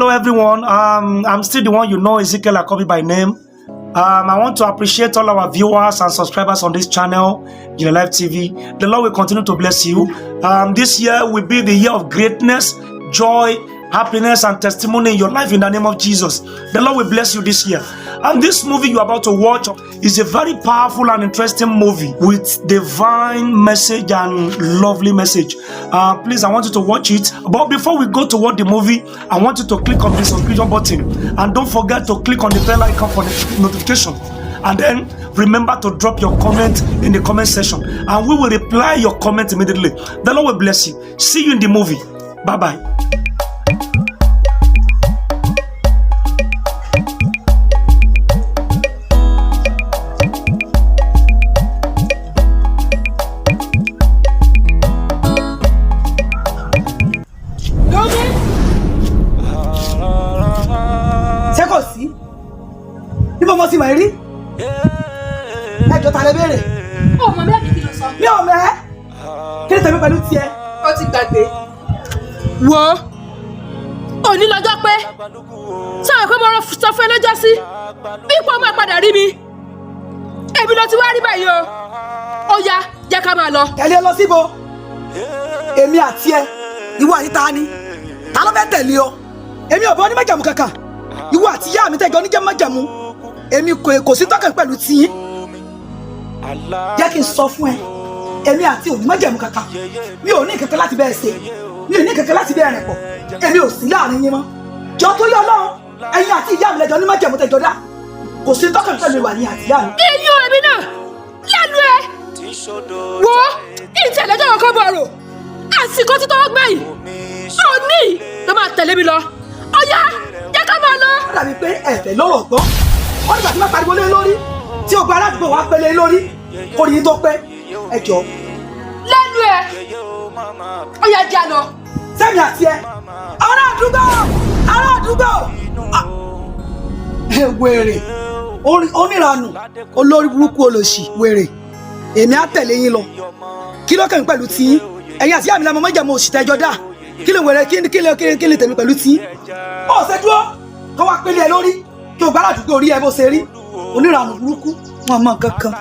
Hello everyone, I'm still the one you know, Ezekiel Akobi by name. I want to appreciate all our viewers and subscribers on this channel, IJINLE Life TV. The Lord will continue to bless you. This year will be the year of greatness, joy, happiness and testimony in your life in the name of Jesus. The Lord will bless you this year. And this movie you're about to watch is a very powerful and interesting movie with divine message and lovely message. Please, I want you to watch it. But before we go to watch the movie, I want you to click on the subscription button. And don't forget to click on the bell icon for the notification. And then remember to drop your comment in the comment section. And we will reply your comment immediately. The Lord will bless you. See you in the movie. Bye-bye. Mo ti mọ̀ rí ẹjọ́ ta lè béèrè ọmọ mi àbí kí ló sọ mi ò mẹ́ kí ni tèmi pẹ̀lú tiẹ̀ ó ti gbàgbé wo òní lọ́jọ́ pé sọ̀rọ̀ pé mo sọ fún ẹ lọ́jọ́ sí ipò ọmọ padà rí mi èmi ló ti wá rí báyìí o ó yá jẹ́ ká máa lọ. tẹ̀lé lọ síbo èmi àti ẹ ìwọ àti ta ni ta ló fẹ́ tẹ̀lé ọ èmi ò bọ́ ní májàmú kankan ìwọ àti ìyá mi tẹ̀jọ́ ní jẹ́ májàmú èmi kò sí tọ́kàn pẹ̀lú tiyín jẹ́ kí n sọ fún ẹ èmi àti òní májẹ̀mú kankan mi ò ní kankan láti bẹ́ẹ̀ ṣe mi ò ní kankan láti bẹ́ẹ̀ rìn pọ̀ èmi ò sí láàrin yín mọ́ jọ tó yọ lọ́run ẹ̀yin àti ìyá mi lẹ́jọ́ ní májẹ̀mú tẹ̀jọ́ dá kò sí tọ́kàn pẹ̀lú ìwà ní àti ìyá mi. iyún èmi náà lẹ́nu ẹ wo ìtẹ̀lẹ́jọ́ kankan bọ̀rọ̀ àsìkò tí tọ́wọ́ gbà yìí òní ló máa tẹ̀lé mi lọ ọ̀yá jẹ́ ká máa lọ. ó dàbí pé ẹ̀fẹ̀ lọ́rọ̀ gbọ́ wọ́n nígbà tí wọ́n pariwo lé lórí tí o gba aládùúgbò wa pélé lórí kò ní tó pé ẹ jọ. lẹ́nu ẹ̀ ó yá jà lọ. sẹ́mi àti ẹ ará àdúgbò wèrè oníranù olórí burúkú olòṣì wèrè èmi á tẹ̀lé yín lọ kí ló kàn mí pẹ̀lú tiyín ẹ̀yin àti ìyá mi lẹ́mọ̀ mọ́jà mo òṣì tẹ́jọ́ dá kí ló wèrè kí lè tẹ̀mí pẹ̀lú tiyín ó ṣe dúró tó wá pélé ẹ lórí kí o gbára àdúgbò orí ẹ bó ṣe rí oníranù burúkú wọn mọ kankan.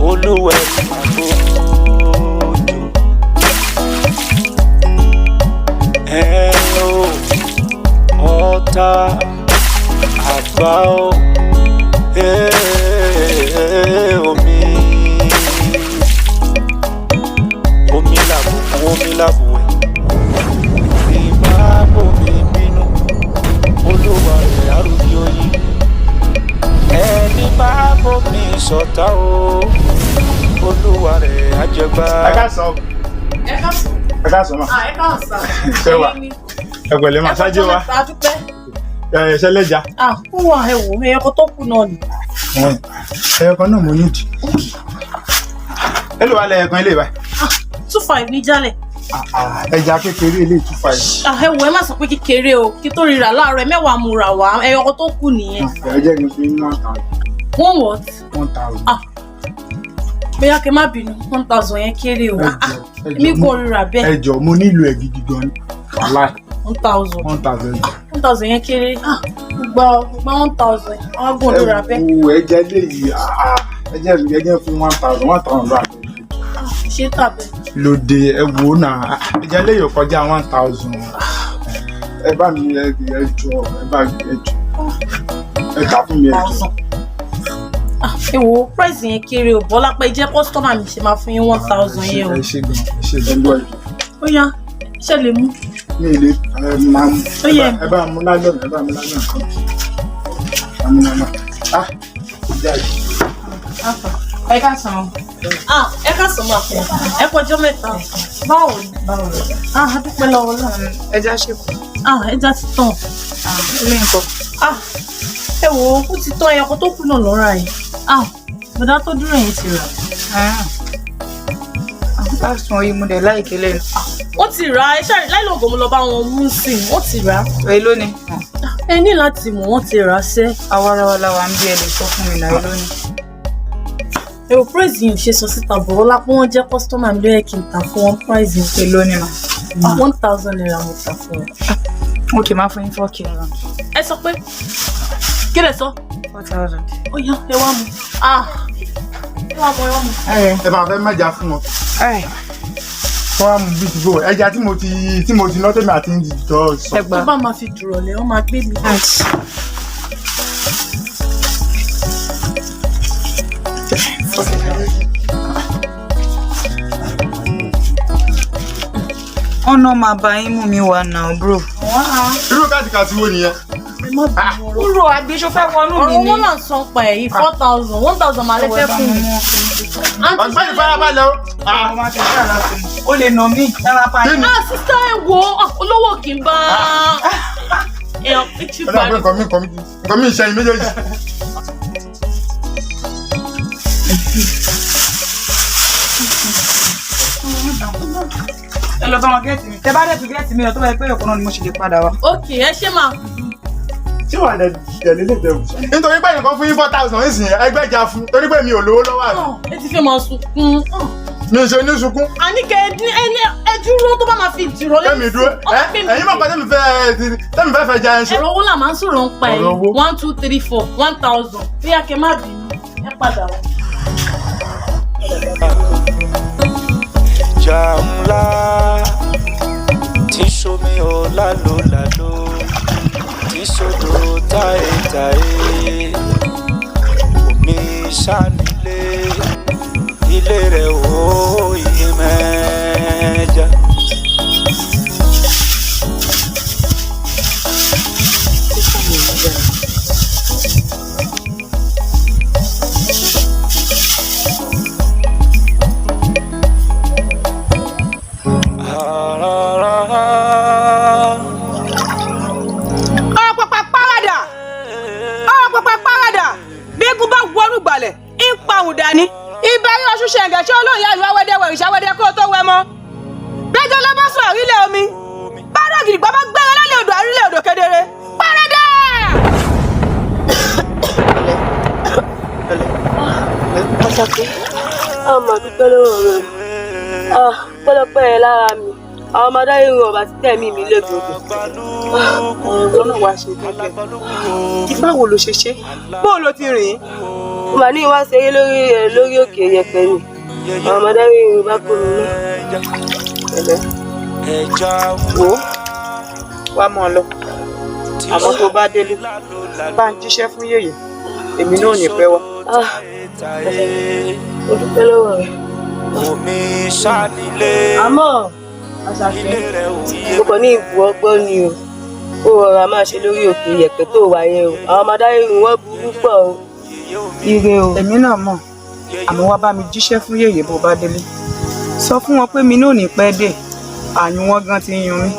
Olúwẹ̀rí àgbòjò ọ̀tá àgbà omi làbùwẹ̀ ìbá bomi bínú Olúwarẹ̀ àrùbí oyin ẹni bá bomi ṣọ̀tá o Olúwarẹ̀ àjẹgbá. Ẹ káàsán ma. ẹ káàsán. Ṣé wà? Ẹ pẹ̀lẹ́ ma ṣáájú wa. Ṣé lẹ́jà? Ó wà ẹ wò ẹyọkọ tó kù náà ni. Ẹyọkọ náà mo nídìí. Èló wà lẹ́yọkan ilé ìbá? 2.5 ní jálẹ̀. Ẹja kékeré ilé 2.5. Ẹ wò ẹ má sọ pé kékeré o kí tó rira láàárọ̀ mẹ́wàá mo rà wá ẹyọkọ tó kù nìyẹn. Ẹ jẹ́ mi fi 1,000. One what? 1,000. Bóyá kí n má bínú 1,000 yẹn kéré o. Mi kò rira bẹ́ẹ̀. Ẹ jọ̀ọ́ mo nílò ẹ̀ gidi gan. Wàláì. 1,000. 1,000. 1,000 yẹn kéré. Gba 1,000. Àwọn gbọ́n ló rà bẹ́ẹ̀. Ẹ jẹ́ léyìí. Ẹ jẹ́ fún 1,000. 1,000 rà. Ṣé tàbẹ̀? Lóde ẹ wò náà. Ẹ jẹ́ léyìí kọjá 1,000. Ẹ bá mi ẹ jọ̀ọ́ ẹ kà fún mi ẹ jọ̀ọ́. Ẹ wo price yẹn kéré o Bọ́lá pé jẹ́ customer mi ṣe máa fún yín 1,000 yẹn o. Ẹ ṣe gan gbọ́ ẹ. Ó yá ṣe lè mú. Mi ì lè máa mú. Ẹ bá mú lájọ́ kan. Ìjà yìí. Ẹ káàsán. Ẹ káàsán máa fẹ́. Ẹ kọjọ́ mẹ́ta. Báwo ni? A dúpẹ́ lọ́wọ́ náà. Ẹja ṣe kù. Ẹja ti tàn. Ilé nǹkan. Ẹ wo ó ti tọ́ ẹyọkọ tó kù náà lọ́ra yìí. Bọ̀dá tó dúró yẹn ti rà. Lásán yìí mo dẹ̀ láìké lẹ́nu. Wọ́n ti rà á iṣẹ́ láìlọ́gọ̀ mo lọ bá wọn mú sí i. Wọ́n ti rà á. Èló ni? Ẹ ní láti mọ̀ wọ́n ti rà á sẹ́. Awarawa wa ń bí ẹ lè sọ fún mi náà èló ni. Èrò price yìí ò ṣe sọ síta bọ̀ ọlá pé wọ́n jẹ́ customer mi lóye kí n ta fún wọn price yìí. Èló ni mà? 1,000 naira mo ta fún wọn. Mo kì í máa fún yín 4K around. Ẹ sọ pé kí lẹ sọ? 4,000. Ó yá ẹ wá mu. Ẹ wá mu. Ẹ bá fẹ́ mẹ́ja fún wọn. Wọ́n á mú bí ti bò ẹja tí mo ti ná tẹ́mi àti ìjọ sọ. Tó bá máa fi dùrọ̀ lẹ̀ wọ́n máa gbé mi. Ọ̀nà máa bá yín mú mi wà náà bro. Irú kàtìkàtì wo nìyẹn? Kúrò àgbéṣọ́ fẹ́ wọnú mi Ọ̀rọ̀ ni. wọn náà san pa èyí 4,000 1,000 máa lè fẹ́ fún mi. Ọ̀gbẹ́ni farabalẹ̀ o. Ó lè nà mí lára pa yín. Sísá ẹ̀ wo olówó kì í bá èèyàn píkì Ẹ náà pé nǹkan mi ìṣẹ́yìn méjèèjì. Ẹ lọ bá wọn gẹ́ẹ̀tì mi. Tẹ bá dẹ̀ tún gẹ́ẹ̀tì mi lọ tó bá yẹ pé ọ̀kan náà ni mo ṣe lè padà wá. Ok, ẹ ṣé máa. Tí wàá lẹ tẹ̀lé lè tẹ̀wù. Nítorí pé nǹkan fún yín 4,000 nísìnyí ẹgbẹ́ja fún torí pé mi ò lówó lọ́wọ́ àbí. Ẹ ti fẹ́ máa sunkún. Mi ò ṣe ní sunkún. Àníkẹ́ ẹ dúró tó bá máa fi dìrọ̀ lẹ́yìn. Tẹ́mi dúró. Ẹ̀yin mọ̀ pé tẹ́mi fẹ́ jẹ ẹṣin. Ọ̀rọ̀ owó là máa ń sọ̀rọ̀ ń pa ẹ̀. Ọ̀rọ̀ owó. 1, 2, 3, 4 1,000. Bí a kẹ má bínú ẹ padà wá. Jàmùlá tí sómi ò lálò tí sódò táyé omi sánilé ilé rẹ̀ ó yé mẹ́ja. Dání ìbẹ̀rẹ̀ oṣù ṣẹ̀ǹgẹ̀ ṣé olóhùn yá ìwà wẹ́dẹ́wẹ̀ ìṣàwẹ́dẹ́ kó tó wẹ mọ́ bẹ́jọ́ ló bá sọ àrílẹ̀ omi bárò gidigba bá gbẹ́rẹ́ lálẹ́ odò àrílẹ̀ odò kedere párádà. Àṣàkẹ́ àwọn máa dúpẹ́ lọ́wọ́ rẹ̀ pẹ́lẹ́pẹ́ ẹ lára mi àwọn ọmọdé irun ọ̀bà tí tẹ̀mí mi légbodò. Ọ̀rọ̀ náà wá ṣe kẹ́kẹ́ báwo ló ṣe ṣe bóò ló ti rìn. Mo máa ní wá ṣeré lórí òkè yẹpẹ ni àwọn ọmọdé irun bá kó mi náà. Wò ó wá mọ́ ọ lọ àmọ́ tó bá délé bá ń jíṣẹ́ fún yèyè èmi náà ò ní pẹ́ wá. Mo dúpẹ́ lọ́wọ́ rẹ̀. Omi sánilé Àmọ́ Àṣàkẹ́ mo kàn ní ìbú ọgbọ́n ni o ó rọra máa ṣe lórí òkè yẹpẹ tó wáyé o àwọn ọmọdé irun wọn burú pọ̀ o. Ire o. Èmi náà mọ̀ àmọ́ wá bá mi jíṣẹ́ fún yèyè bó bá délé sọ fún wọn pé mi náà ò ní pẹ́ dé àyùn wọn gan ti ń yun mí.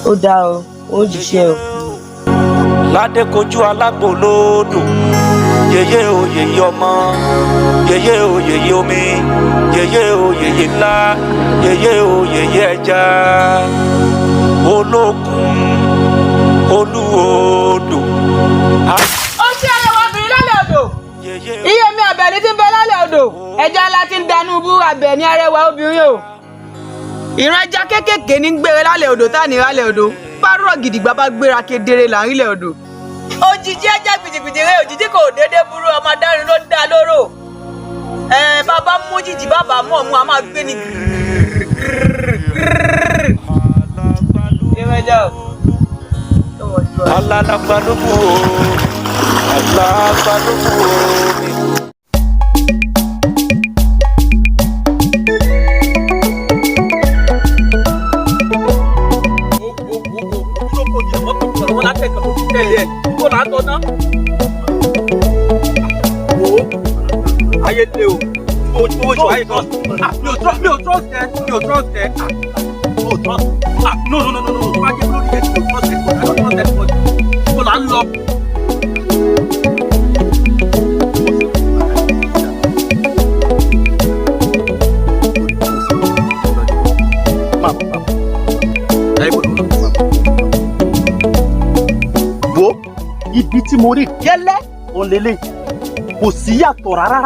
Ó dáa o ó jíṣẹ́ o. ládé kojú alágbò lódò yèyé o yèyé ọmọ yèyé o yèyé omi yèyé o yèyé ńlá yèyé o yèyé ẹja olókun olúodò. Ó ṣe ẹrẹ̀wọ̀ obìnrin lálẹ́ odò iye mi àbẹ̀ní ti ń bẹ lálẹ́ odò ẹja ńlá ti ń danú bú àbẹ̀ní arẹwà obìnrin o. Ìran ẹja kéékèèké ní gbére lálẹ́ odò tá ní lálẹ́ odò párọ̀ gidigba bá gbéra kedere láàrílẹ̀ odò. Òjijì ẹja gbìdìgbìdì rẹ òjijì kò déédéé burú ọmọ adárin ló dá lóró. Bàbá mú jìjì bàbá mú ọmú a máa gbé ní alálàgbàlógún o alálàgbàlógún o mi. Ayé lé o, owó ìṣòwò ayé kan. Mi ò trust ẹ. No. Tó bá jẹ́ lórí ẹ̀ mi ò trust ẹ. I don't trust anybody. Mo là ń lọ. ibi tí mo rí gẹ́lẹ́ òun lélẹ̀ kò sí yàtọ̀ rárá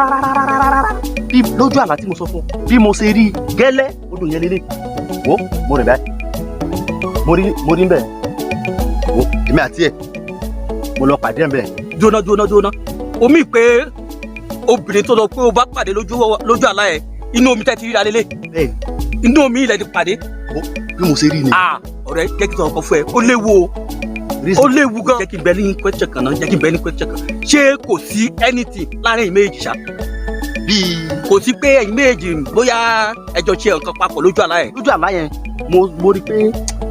bí lójú àlá tí mo sọ fún bí mo ṣe rí gẹ́lẹ́ odò yẹn lélẹ̀ wo mo rìn báyìí mo rí bẹ́ẹ̀ wo èmi àti ẹ̀ mo lọ pàdé ẹ̀ bẹ́ẹ̀. jóná omi pé obìnrin tó lọ pé o bá pàdé lójú àlá ẹ̀ inú omi tẹ́ ti ríra lélẹ̀ inú omi ilẹ̀ ti pàdé. bí mo ṣe rí ni. ọ̀rẹ́ jẹ́ kí n sọ̀rọ̀ kan fún ẹ ó léwu o ó léwu gan. jẹ́ kí n bẹ ní question kan náà ṣé kò sí anything láàrin ẹ̀yin méjì ṣá. bíi. kò sí pé ẹ̀yin méjì bóyá ẹjọ́ ṣe nǹkan papọ̀ lójú àlá yẹn. lójú àlá yẹn mo rí pé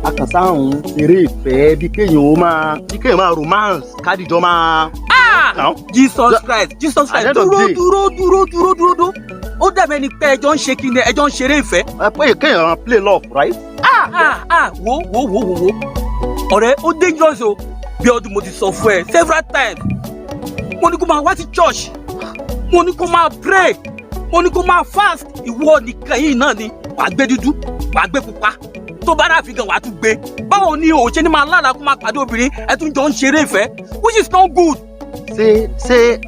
akànsáhùn eré ìfẹ́ bí kéèyàn máa romance kádìjọ́ máa. Jesus Christ dúró ó dàbẹ̀ ni pé ẹjọ́ ń ṣe kí ni ẹjọ́ ń ṣeré ìfẹ́. pé kéèyàn play love right. wo ọ̀rẹ́ ó dangerous o bí ọdún mo ti sọ fún ẹ several times mo ní kó máa wá sí church mo ní kó máa pray mo ní kó máa fast ìwọ nìkan yìí náà ni wàá gbé dúdú wàá gbé pupa tó bá ráàfin gan wàá tún gbé báwo ni o ṣe ni máa lára kó máa pàdé obìnrin ẹ tún jọ ń ṣeré ìfẹ́ which is not good. ṣé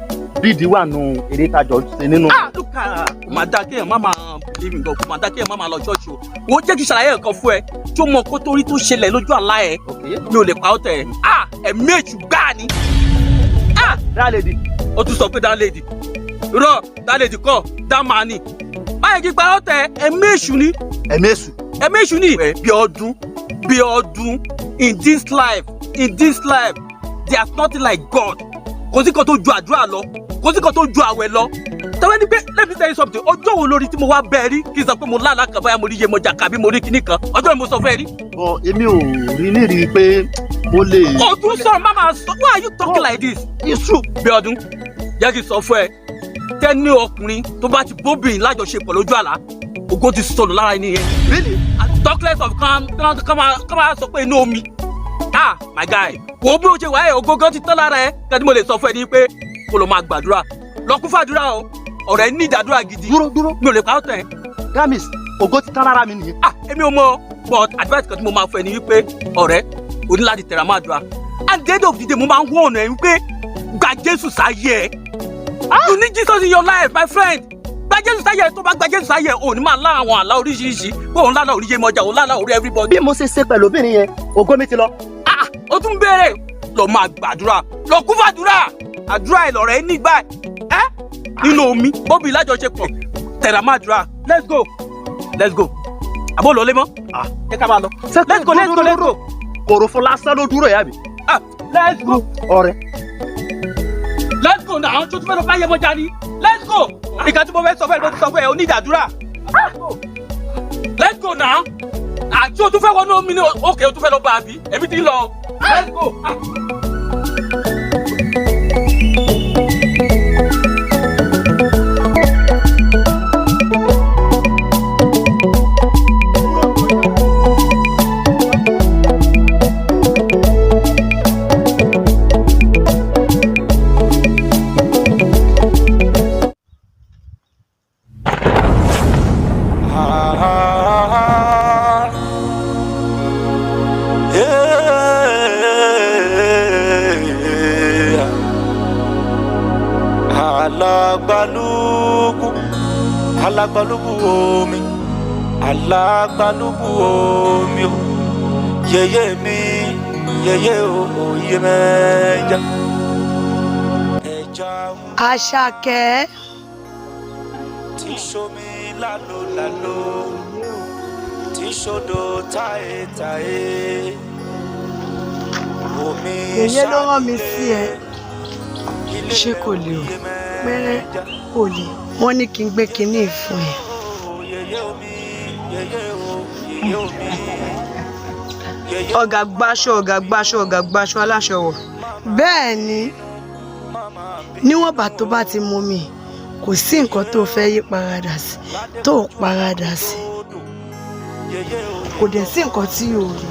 bídìí wà nù eré tájọ ṣe nínú. lùkà kò máa dá kéèyàn má máa believe nǹkan kò máa dá kéèyàn má máa lọ ṣọ́ọ̀ṣì o wò ó jẹ́ kí ṣàlàyé nǹkan fún ẹ tó mọ kó torí tó ṣẹlẹ̀ lójú àlá ẹ mi ò lè pa ọ́ tẹ̀ ẹ̀mí èṣù gbáà ni. dáàlèdì. ó tún sọ pé dáàlèdì rọ dáàlèdì kọ dáàmà ni báyìí kí pa ọ́ tẹ̀ ẹ̀mí èṣù ni. ẹ̀mí èṣù ni. bí ọdún in this life there is nothing like God kò sí kan tó ju àdúrà lọ kò sí kan tó ju àwẹ̀ lọ tẹ́wọ́n ní pé let me tell you something ọjọ́ wo lórí tí mo wá bẹ́ẹ̀ rí kí n sọ pé mo lálàá kan báyà mo rí Yemọja kàbí mo rí kinní kan ọjọ́ ni mo sọ fẹ́ rí. èmi ò rí nírí pé mo lè. o tún sọ̀rọ̀ máma sọ why are you talking like this. it's true. bí ọdún jẹ́ kí n sọ fún ẹ tẹ́ni ọkùnrin tó bá ti bóbìnrin lájọṣepọ̀ lójú àlá ògo ti sọnù lára ẹni yẹn. really. talk less of kama sọ pé inú omi my guy wo bí o ṣe wáyé ògo gan ti tán lára ẹ kẹ́ni mo lè sọ fún ẹ ní pé kó lọ máa gbàdúrà lọ kún fàdúrà o ọ̀rẹ́ ní ìdádúrà gidi. dúró mi ò lè pa ọ́ tẹ̀. gamis ògo ti tán lára mi nìyẹn. èmi ò mọ but advice kan tí mo máa fún ẹ ní wípé ọ̀rẹ́ o ní láti tẹ̀ra máa dùn and the end of the day mo máa ń wọ ọ̀nà ẹ wípé gba Jésù sáyé ẹ. you need Jesus in your life my friend. gba Jésù sáyé ẹ tó bá gba Jésù sáyé ẹ ò ní máa lá àwọn àlá oríṣiríṣi pé òun lálàá orí Yemọja òun lálàá orí everybody. bí mo ṣe ṣe pẹ̀lú obìnrin yẹn ògo mi ti lọ. ó tún béèrè lọ máa gbàdúrà lọ kún fàdúrà àdúrà ẹ lọ̀rẹ́ nígbà ẹ nínú omi bóbi lájọṣepọ̀ tẹ̀ra máa dúrà let's go àbó lọ lé mọ́ jẹ́ ká máa lọ let's go. kòròfo lásán ló dúró yá mi. let's go ọ̀rẹ́. let's go náà tó tún fẹ́ lọ bá Yemọja ni let's go nǹkan tí mo fẹ́ sọ fẹ́ ló ti sọ fẹ́ onídàádúrà let's go náà àti o tún fẹ́ wọnú omi ní òkè o tún fẹ́ lọ bá a bí èmi ti lọ let's go. Alagbalugu omi o yeye mi yeye o Yemọja. Àṣàkẹ́. tí ṣomi lálóláló tí ṣodò táyétáyé omi èyí ló rán mi sí ẹ ṣé kò lè o pẹ́rẹ́ kò lè wọ́n ní kí n gbé kinní fún ẹ. ọ̀gá gbáṣọ aláṣọ wọ̀. bẹ́ẹ̀ ni níwọ̀nba tó bá ti mú mi kò sí nǹkan tó fẹ́ yí paradà sí tó paradà sí kò dẹ̀ sí nǹkan tí yóò rí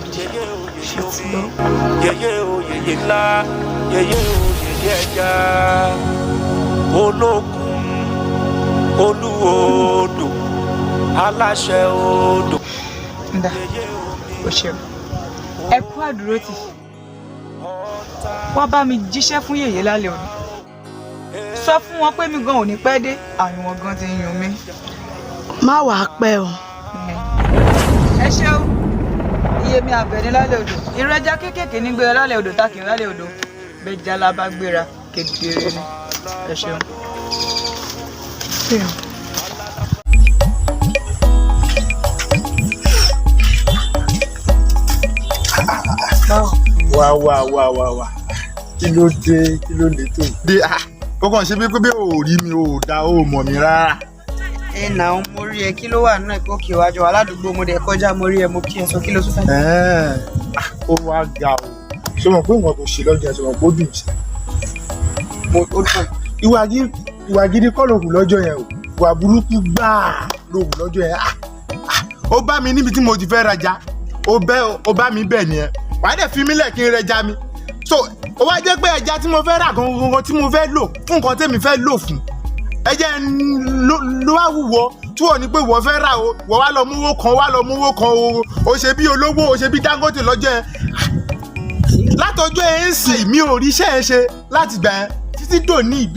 ṣe ti lọ. yeye o yeye ńlá yeye o yeye ẹja olókun olúodò aláṣẹ odò. ǹda o ṣeun ẹ kú àdúró tì wá bá mi jíṣẹ́ fún yèyé lálẹ́ òní. Sọ fún wọn pé mi gan ò ní pẹ́ dé, àrùn wọn gan ti ń yún mi. Má wàá pẹ́ o. Ẹ ṣeun. Iye mi àbẹ̀ ní lálẹ́ odò. Irú ẹja kéékèèké ní gbéra lálẹ́ odò tá kì í lálẹ́ odò. Bẹ́jà la bá gbéra kedere ni. Ẹ ṣeun. Wá. Kí ló dé tó? Dé kọ́kàn ṣe pé ò rí mi ò dá ò mọ̀ mi rárá. Ẹ nà ó mo rí ẹ kí ló wà nínú ẹ̀kọ́ òkè iwájú aládùúgbò mo dẹ̀ kọjá mo rí ẹ mo kí ẹ sọ kí ló tún fẹ́. Ó wá ga o. Ṣé mo pé nǹkan tó ṣe lọ́jọ́ ṣe mo kó dùn sí? Ó dùn. Ìwà gidi kọ́ ló hù lọ́jọ́ yẹn o. Ìwà burúkú gbáà ló hù lọ́jọ́ yẹn. Ó bá mi níbi tí mo ti fẹ́ rajà. Ó bá mi bẹ̀ nìyẹn. Wàá dẹ̀ fi mí lẹ̀ kí n rẹja mi. So ó wá jẹ́ pé ẹja tí mo fẹ́ rà gangan tí mo fẹ́ lò fún nǹkan tèmi fẹ́ lò fún. Ẹjẹ ló wá wúwo tí wọ́n ní pé wọ́n fẹ́ rà o wọ́n wá lọ múwó kan o ṣe bí olówó o ṣe bí Dangote lọ́jọ́ ẹ. Látọjọ́ ẹ ń sìn mi ò ríṣẹ́ ẹ ṣe láti gbà ẹ títí dòní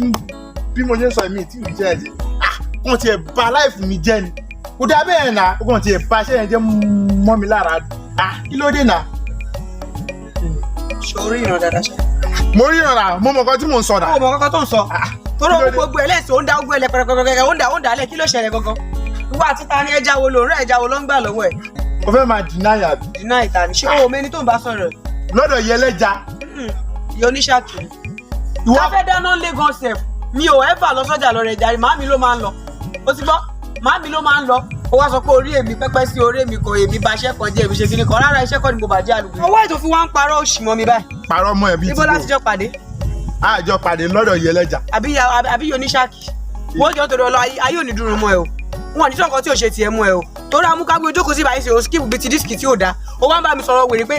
bí mo ṣe ń sọ èmi tí ò ríṣẹ́ ẹ ṣe. Wọ́n ti ẹ̀ bà láìfù mi jẹ́ ni kò dá bẹ́ẹ̀ náà wọ́n ti ẹ̀ bà iṣẹ́ yẹn jẹ́ mọ́ mi lára. Kí ló dé náà? Ṣorí ìran dáadáa ṣe. Mo rí ìran mo mọ̀ nǹkan tí mò ń sọ dà. Mo mọ̀ nǹkan tó ń sọ. Toro gbogbo ẹlẹ́sìn ó ń dá gbogbo ẹlẹ́ pẹ̀rẹ̀pẹ̀rẹ̀ ó ń dà lẹ̀ kí ló ṣẹlẹ̀ gangan. Ìwọ àti ta ni ẹja wo lòun rẹ̀ ẹja wo ló ń gbà lọ́wọ́ ẹ̀. Mo fẹ́ máa deny àbí. Deny ta ni ṣé o mẹ́ni tó ń bá sọ̀rọ̀. Lọ́dọ̀ yẹ lẹ́ja. Ìyá oníṣàkì. Ìwọ fẹ́ dáná lé gan sef mi ò ẹ́fà lọ sọ́jà lọ rẹ̀ jàre màámi ló máa ń lọ. Ó ti gbọ́ màámi ló máa ń lọ. Ó wá sọ pé orí èmi pẹ́pẹ́ sí orí èmi kan èmi bà iṣẹ́ kan jẹ́ èmi ṣe kíní kan rárá iṣẹ́ kan ni mo bàjẹ́ àlùkò. Owó ètò fi wá ń parọ́ òṣì mọ́ mi báyìí. Parọ́ mọ́ ẹ̀ bí ti Ibo láti jọ pàdé. Àjọ pàdé lọ́dọ̀ yẹ lẹ́ja. Àbí oníṣàkì. Wọ́n jọ torí ọlọ ayé òní dúró mọ́ ẹ o. Wọ́n ní sọ́kàn tí ò ṣe tiẹ̀ mọ́ ẹ o. Torí amúkágbé ojókòó sí ìbáyìí sí o skip bíi ti dísìkì tí ò dáa. Ó wá ń bá mi sọ̀rọ̀ wèrè pé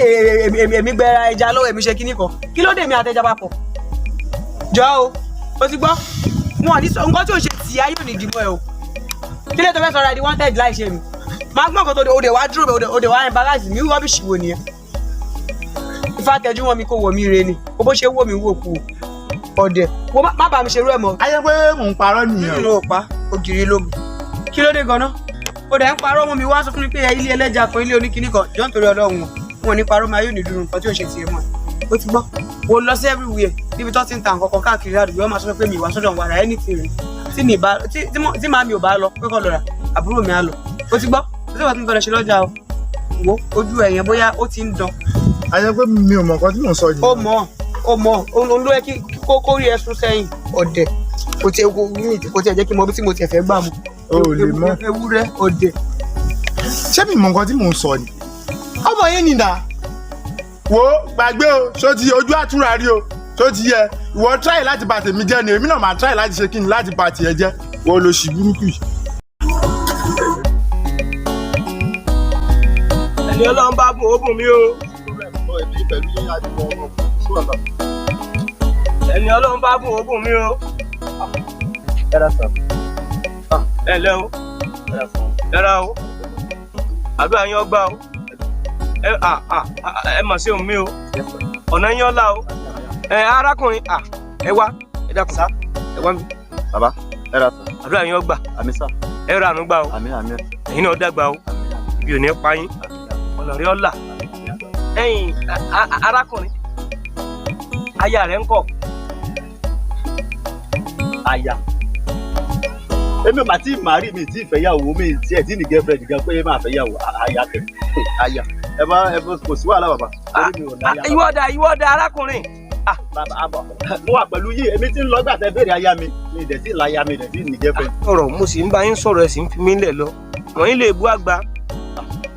èmi gbẹ ẹja lọ́wọ́ èmi ṣe kíní kan. Kí ló dé mi àtẹja papọ̀? Jọ o ti gbọ́? Wọ́n ní nǹkan tí ò ṣe tì ayé òní dì mọ́ ẹ o. Kí ló tó fẹ́ sọ̀rọ̀ ẹ̀dí wanted láì ṣe mi? Máa gbọ́n kan tó òde wá dúró òde wá embarrass mi rubbish wo nìyẹn. Ifá tẹjú wọn mi kó wọ̀ mí re ni. Ó bó ṣe wò mí wò kú ọ̀dẹ̀. Wo má bá mi ṣerú ẹ̀ mọ́. Ayé pé mò ń parọ́ nìyẹn. Nínú ọ̀pá ògiri ló mú. Kí ló dé gan-an? Ó dẹ̀ ń parọ́ mọ́ mi wá sọ fún mi pé ilé ẹlẹ́ja kan ilé oníkíní kan jọ́ nítorí Ọlọ́run wọn ò ní parọ́ máa yóò ní dúró nǹkan tí ò ṣe tiẹ̀ mọ́ ẹ̀. Ó ti gbọ́. Wo lọ sí everywhere níbi tó ti ń ta nǹkan kan káàkiri àdúgbò wọn máa sọ pé mi ìwà sọ́dọ̀ wàrà anything rẹ̀ tí màmí ò bá lọ pé kọ́ lọ rà àbúrò mi á lọ. Ó ti gbọ́. Ó sì wà tí mo gbọ́dọ̀ ṣe lọ́jà o. Wo ojú ẹ̀yẹn bóyá ó ti ń dán. Ayé pé mi ò mọ̀ nǹkan tí mò ń sọ yìí. Ó mọ̀ òun ló yẹ kí kó rí ẹsùn sẹ́yìn ọ̀dẹ̀ kò tiẹ̀ jẹ́ kí n mọ bí tí mo tiẹ̀ fẹ́ gbà mú. O ò lè mọ̀. Ewúrẹ́ ọ̀dẹ̀. Ṣé mi mọ̀ nǹkan tí mò ń sọ ni? Ọmọ yẹn nìdá. Wo gbàgbé o ṣó ti ojú àtúrà rí o ṣó ti yẹ ìwọ try láti bà tèmi jẹ́ ni èmi náà máa try láti ṣe kí ni láti bà tiẹ̀ jẹ́ wọ́n lo ṣì burúkú yìí. Ẹni Ọlọ́run bá bùn ó bùn mí o. Ẹni Ọlọ́run bá bùn ó bùn mí o. Ẹ lẹ́ o. Ẹra o. Àdúrà yín ọgbà o. Ẹ mà sí òun mi o. Ọ̀nà yín ọ̀la o. Arákùnrin ẹ wá ẹ dákun ẹ wá mi. Bàbá ẹ ra sà. Àdúrà yín ọgbà. Àmín sà. Ẹ ra àánú gbà o. Àmín àmín. Ẹ̀yin náà dàgbà o. Ibi ò ní pa yín. Ọ̀nà rí ọ̀la. Ẹ̀yin arákùnrin aya rẹ̀ ń kọ́. Aya èmi mà tí màrí mi tí ìfẹ́yàwó mi tí ẹ̀ tí ní girlfriend gan pé máa fẹ́yàwó aya kẹ aya ẹ bá kò sí wàhálà bàbá. Ìwọ́dà arákùnrin. Mo wà pẹ̀lú yìí èmi tí ń lọ gbà tẹ béèrè aya mi ìdẹ̀ tí láya mi ìdẹ̀ tí ní girlfriend. Ọ̀rọ̀ mo sì ń bá yín sọ̀rọ̀ ẹ̀ sì ń fi mí lẹ̀ lọ wọ́n yín lè bú àgbà.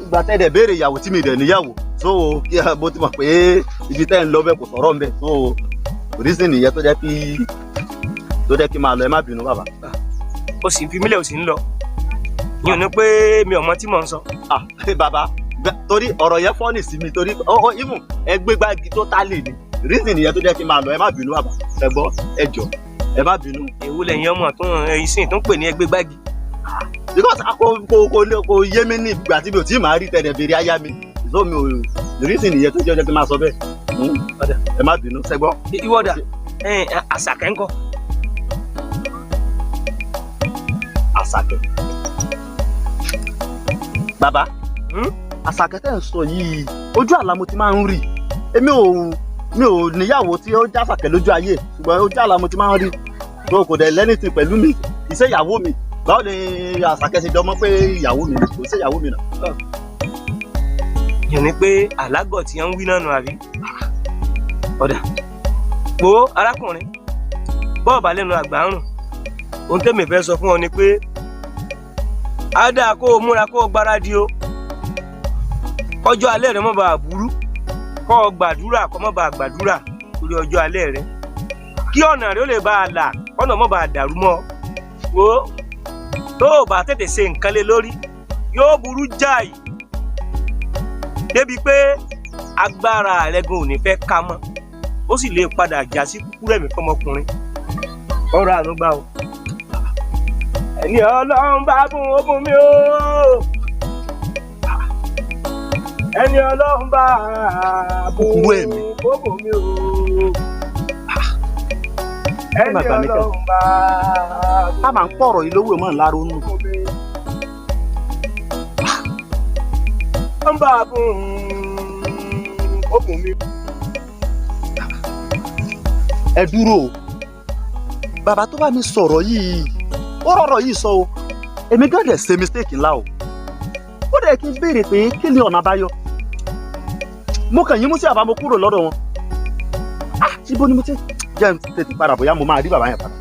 Ìgbà tẹ́ dẹ̀ béèrè ìyàwó tí mi dẹ̀ níyàwó so kí mo ti mọ̀ pé ibi tẹ́ ń lọ bẹ́ẹ̀ kò sọ̀rọ̀ ń bẹ̀ so reason nìyẹn tó jẹ́ kí máa lọ ẹ má bínú bàbá. O sì ń fi mílẹ̀ o sì ń lọ yìí ò ní pé mi ò mọ tí mò ń sọ. Bàbá torí ọ̀rọ̀ yẹn fọ́nì sí mi torí ìmù ẹgbẹ́ gbági tó tá lè ní reason nìyẹn tó jẹ́ kí máa lọ ẹ má bínú bàbá ẹ gbọ́ ẹ jọ ẹ má bínú. Èwo lẹ́yìn ọmọ tó ẹyin sí tó ń pè ní ẹgbẹ́ gbági. Because kò yé mi ní ìgbà tí mi ò tí ì máa rí tẹ̀lé béèrè aya mi so mi ò reason nìyẹn tó jẹ́ kí máa sọ bẹ́ẹ̀. ẹ má bínú ṣẹ́gbọ́. ìwọ́dà Àṣàkẹ́ ńkọ́. Àṣàkẹ́. Bàbá, Àṣàkẹ́ tẹ́ ń sọ yìí ojú àlá mo ti máa ń rí. Èmi ò níyàwó tí ó já Àṣàkẹ́ lójú ayé ṣùgbọ́n ojú àlá mo ti máa ń rí. Tó kò dẹ̀ lẹ́nìtì pẹ̀lú mi, ìṣe ìyàwó mi. Báwo ni Àṣàkẹ́ ṣe jọmọ́ pé ìyàwó mi kò ṣe ìyàwó mi náà? Yẹn ni pé àlágọ̀ tí wọ́n ń wí náà nù àbí? Ọ̀dà. Wo arákùnrin, bọ́ọ̀bà lẹ́nu àgbà ń rùn. Ohun tẹ́mi fẹ́ sọ fún ọ ni pé á dáa kó o múra kó o gbáradì o. Ọjọ́ alẹ́ rẹ má bàa burú. Kó o gbàdúrà kó má bàa gbàdúrà lórí ọjọ́ alẹ́ rẹ. Kí ọ̀nà rẹ ó lè bá a là, ọ̀nà má bàa dàrú mọ́ ọ. Wo tó o bá tètè ṣe nǹkan lé lórí, yóò burú jáì. Débi pé agbára rẹ gan ò ní fẹ́ ká mọ́. Ó sì lè padà já sí kúkúrú ẹ̀mí fọmọkùnrin. Ọ̀rọ̀ àánú gbà o. Ẹni Ọlọ́run bá bùn ó bùn mí o. Ẹni Ọlọ́run bá bùn ó bùn mí o. Ẹni Ọlọ́run bá a máa ń pọ̀rọ̀ yìí lówó mọ́ ńlá ronú. Ó ń bá bùn ó bùn mí. Ẹ dúró o. Bàbá tó bá mi sọ̀rọ̀ yìí ó rọ̀rọ̀ yìí sọ o. Èmi gan dẹ̀ ṣe mistake ńlá o. Ó dẹ̀ kí n béèrè pé kí ni ọ̀nà àbáyọ. Mo kàn yín mú sí àbá mo kúrò lọ́dọ̀ wọn. Ibo ni mo ti jẹ́ n tètè padà bóyá mo máa rí bàbá yẹn padà.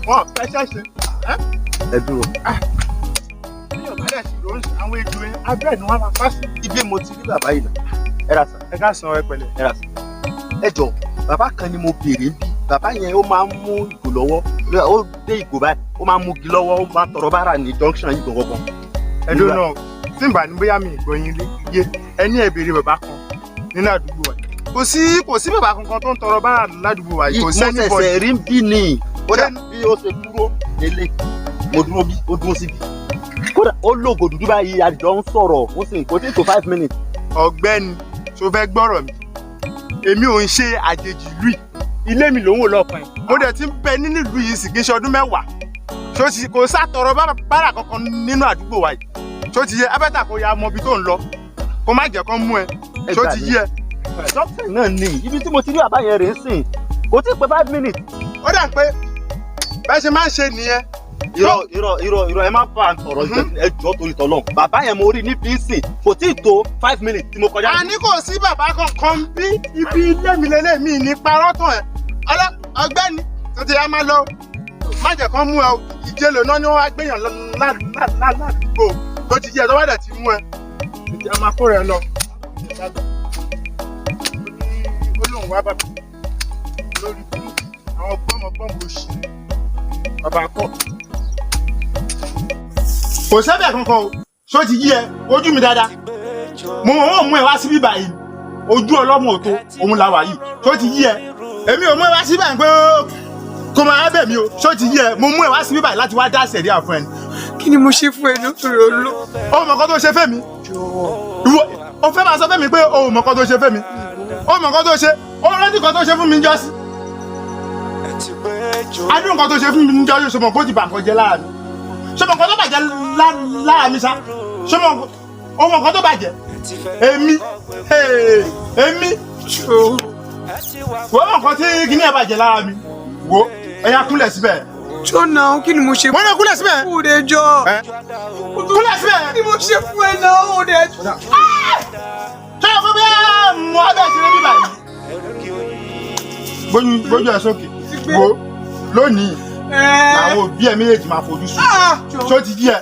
Wọ́n fẹ́ ṣẹ̀ṣẹ̀. Ẹ dúró. Bí ọ̀bá dẹ̀ sì ló ń ṣe àwọn ètò yẹn, abẹ́ẹ̀ ni wọ́n máa fà sí. Ibi mo ti rí bàbá yìí náà. Ẹ ra sàn. Ẹ ká san ẹ pẹ̀lẹ́. Ẹ ra sàn. Ẹ jọ bàbá kan ni mo béèrè bí. Bàbá yẹn ó máa ń mú ìgò lọ́wọ́. Ó dé ìgò báyìí. Ó máa ń mú igi lọ́wọ́. Ó máa ń tọrọ bára ní junction yìí gbọ̀ngbọ̀n. Ẹ dúró náà, tí n bá ní bóyá mi ìgbọ̀nyìn yé ẹni ẹ béèrè bàbá kan nínú àdúgbò wa. Kò sí bàbá kankan tó ń tọrọ bára ládùúgbò wa yìí. Kò sẹ́ni bọ́ọ̀lù. Mo ṣẹ̀ṣẹ̀ rí bí ni. Ó dà bí ó ṣe dúró lélẹ̀. Mo dúró bí ó dúró síbi. Kódà ó lóògùn dúdú báyìí àjọ ń sọ̀rọ̀. Ó sì kò tí tó 5 minutes. Ọ̀gbẹ́ni tó fẹ́ gbọ́rọ̀ mi. Èmi ò ń ṣe àjèjì ìlú yìí. Ilé mi ló ń wò lọ́ọ̀kan yìí. Mo dẹ̀ ti ń bẹ nínú ìlú yìí sì kí n ṣe ọdún 10. Kò sátọrọ bára kankan nínú àdúgbò wa yìí. Ṣó ti yẹ abẹ́tà kó ya mọ ibi tó ń lọ. Kó má jẹ́ kán mú ẹ. Ṣó ti yẹ. Dókítà náà ni ibi tí mo ti rí bàbá yẹn rè é sìn. Kò tí ì pé 5 minutes. Ó dà pé bẹ́ẹ̀ ṣe máa ń ṣe nìyẹn. Irọ́ ẹ má bá ọ̀rọ̀ ẹjọ́ torí tọ́lọ́. Bàbá yẹn mo rí ní bíìsì kò tí ì tó 5 minutes tí mo kọjá. A ní kò sí bàbá kankan bí ibi ilé mi lélẹ̀ mi ní parọ́ tán ẹ̀. Ọ̀gbẹ́ni tètè ya máa lọ. Má jẹ́ kán mú ẹ o. Ìjẹ́lò náà ni wọ́n wá gbéyàn ládùúgbò tó ti yẹ tọ́wọ́dẹ̀ ti mú ẹ. Tètè ya máa kó rẹ lọ. Ó lóun wá bàbá lórí àwọn gbọ́mọgbọ́mọ oṣù. Bàbá kọ́. Kò sẹ́bẹ̀ kankan o. Ṣó ti yí ẹ ojú mi dáadáa. Mo mú ẹ wá síbí báyìí. Ojú ọlọ́mọ òtó òun la wà yìí. Ṣó ti yí ẹ. Èmi ò mú ẹ wá síbí báyìí pé kò máa bẹ̀ mí o. Ṣó ti yí ẹ. Mo mú ẹ wá síbí báyìí láti wá dá sẹ̀rí àfún ẹni. Kí ni mo ṣe fún ẹ nítorí olú? Ó mọ̀ nǹkan tó ṣe fẹ́ mi. Ìwọ o fẹ́ máa sọ fẹ́ mi pé o mọ̀ nǹkan tó ṣe fẹ́ mi. Ó mọ̀ nǹkan tó ṣe. Ó rántí nǹkan tó ṣe fún mi ń jọ́sí. Adúrú nǹkan tó ṣe fún mi ń jọ́sí ṣọmọ kó ti bà nǹkan jẹ lára mi. Ṣọmọ nǹkan tó bàjẹ́ lára mi sá. Ṣọmọ nǹkan tó bàjẹ́. Èmi. Wọ́n mọ̀ nǹkan tí kìíní ẹ̀ bàjẹ́ lára mi. Wo ẹ̀yà kúnlẹ̀ síbẹ̀. Jọ́nà kí ni mo ṣe fún ẹ? Wọ́n náà kúnlẹ̀ síbẹ̀. Òde jọ. Kúnlẹ̀ síbẹ̀. Kí ni mo ṣe fún ẹ náà? Òde jọ. Ṣé o fẹ́ bí mo abẹ́ ìṣeré bí báyìí? Gbójú ẹ sókè. Wo lónìí àwọn òbí ẹ méjèèjì máa fojú sùn. Ṣó ti jí ẹ?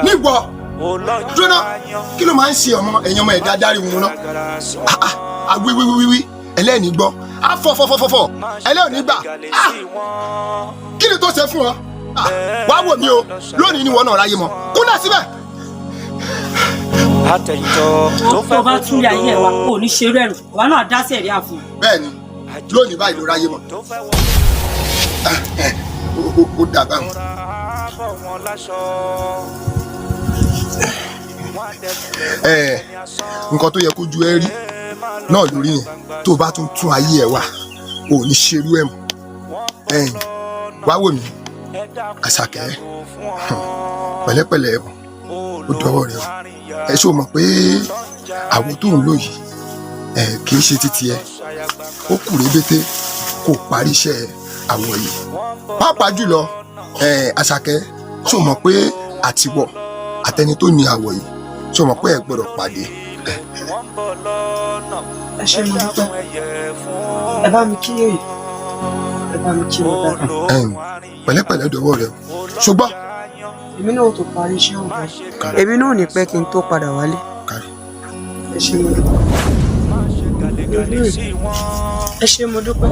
Nígbọ̀ jóná kí ló máa ń ṣe ọmọ ẹ̀yàn ọmọ ẹ̀dá dárí wọn náà? Àwíwíwíwí ẹlẹ́ni gbọ́ afọ́fọ́fọ́fọ́ ẹlẹ́ni gbà kí ni tó ṣe fún ọ? Wá wò mí o lónìí ni wọn náà ráyé mọ kúnlẹ̀ síbẹ̀. tó bá tún yà yẹ wa kò ní ṣerú ẹrù wa náà dá sẹ̀rí àfún. Bẹ́ẹ̀ni lónìí báyìí ló ráyé mọ ó dà báwọn. nǹkan tó yẹ kójú ẹ rí náà lórí yẹn tó o bá tún ayé ẹ wà ò ní ṣerú ẹ mọ́ wá wò mí Àṣàkẹ́ pẹ̀lẹ́pẹ̀lẹ́ ó dọwọ́ rẹ o ṣé o mọ̀ pé àwo tó ń lò yìí kì í ṣe títí ẹ ó kù rébété kó parí iṣẹ́ àwọ̀ yìí pàápàá jùlọ Àṣàkẹ́ ṣé o mọ̀ pé àtiwọ̀ àtẹni tó ní àwọ̀ yìí ṣé o mọ̀ pé ẹ gbọ́dọ̀ pàdé. ẹ ṣe mo dúpẹ́ ẹ bá mi kí èyí ẹ bá mi kí mo dára. pẹ̀lẹ́pẹ̀lẹ́ dọwọ́ rẹ o ṣùgbọ́n. èmi náà tó parí iṣẹ́ òun èmi náà ní pẹ́ kí n tó padà wálé. ẹ ṣe mo dúpẹ́. ẹ ṣe mo dúpẹ́.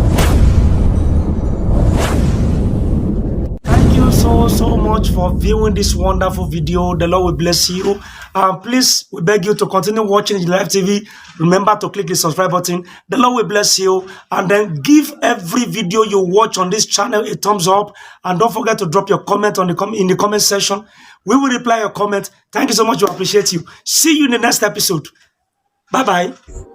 So much for viewing this wonderful video. The Lord will bless you. Please, we beg you to continue watching IJINLE Life TV. Remember to click the subscribe button. The Lord will bless you. And then give every video you watch on this channel a thumbs up. And don't forget to drop your comment in the comment section. We will reply your comment. Thank you so much. We appreciate you. See you in the next episode. Bye-bye.